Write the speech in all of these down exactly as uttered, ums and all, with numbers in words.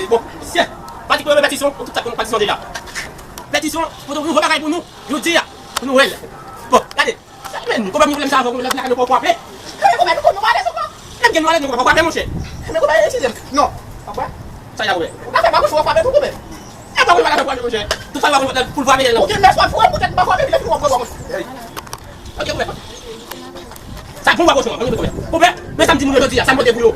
Bon, mesye, pa di pou yo pètisyon, nou tout sa konn pètisyon deja. Pètisyon, pou nou nouvo bagay pou nou, jodi a, pou nou wè l. Bon, gade, men, konpè, m gen pwoblèm sa avè w, konpè, lè nou pa frape. Men konpè, nou konn nou alèz ankò. Menm gen nou alèz, nou konpè, pa frape, monchè. Men konpè, eskize m. Non. Sa y a, konpè? Ou ka fè pa gòch, ou frape tou, konpè. E pa konn bagay frape, monchè. Tout sa w a konn pou l frape, l frape, non. Ou gen mès w ap foure, poutèt m pa frape, epi lè fini w ap pran bwa, monchè. Ok, konpè. Sa bon, pa kochon, konpè. Konpè, men sa m di moun yo jodi a, sa m pote pou yo.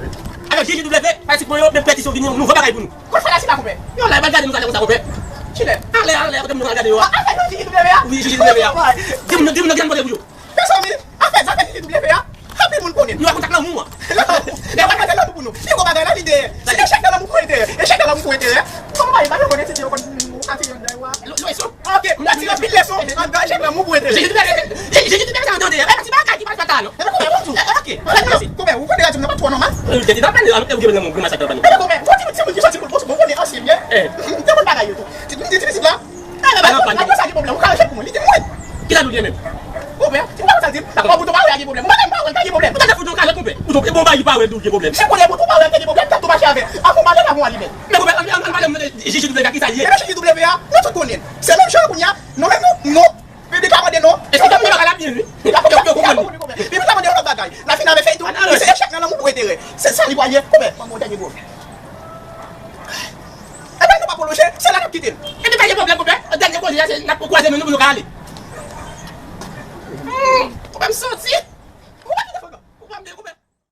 Avèk J J W, fanatik mwen yo, men pètisyon vini, yon nouvo bagay pou nou. Kot fanatik la, konpè? Yo la, e pa gade nou sa konsa, konpè. Kilè? Anlè, anlè, kote moun yo pral gade yo a. Afè J J W a? Wi, J J W a. Di moun, di moun yo ki sa m pote pou yo. Mezanmi, afè zafè J J W a, anpil moun konnen. Nou rakonte ak lanmou an. Lè w ap mande lanmou pou nou. Pi gwo bagay la, li dèyè. Se echèk nan lanmou pou enterè. Echèk nan lanmou pou enterè. Kòman bagay, pa yo konnen se yo konn atire yon dèyè a. Lo-, leson? Ok, m ap tire anpil leson anndan echèk lanmou pou enterè. Jezi te byen, Jezi te byen sa anndan dèyè. E pa ti bagay ki pral fèt la, non. E konbyen, bon, tou. Ok, mèsi. Konbyen, ou konnen radyo m nan pa twò nòmal? Jezi te byen, ou gen nan moun grimas ak lanmou. E konbyen, bon, ti moun, ti moun, ti moun, bon, bon, konnen ansyen byen. Eh. Te konn bagay yo tou. Ti moun, ti pitit la. Ay, bay anfan. Ay, sa gen pwoblèm, ou ka reche pou mwen, li te mwen. Ki la nou gen menm? Ou wè, ti pa sa di, bon, bouton pa wè a gen pwoblèm. Mwen menm pa wè l ka gen pwoblèm. Ou tande bouton ka lè konpè. Bouton, e bon, bay li pa wè l gen pwoblèm. Se konnen bouton pa wè l te gen pwoblèm, tèt ou mache avè. An fon pale la, bon, alimè. Men konpè, an, an, an pale mwen de J J W a ki sa l ye. Men J J W a, nou tout konnen. Se menm jan kounye a, nou menm nou, non. Piblik la mande non. Eske piblik la mande bagay la byen, wi. Yo, yo konprann li. Piblik la mande yon lòt bagay. N a fini avè feyton. Li se echèk nan lanmou pou enterè. Se sa li pral ye. Konpè, mwen bon dènye gwo. Ebyen, nou pa pwolonje, se la n ap kite l. Epi pa gen pwoblèm, konpè. Dènye koze a, se n ap kwaze men nou pou nou ka ale. Hmm, konpè, m santi.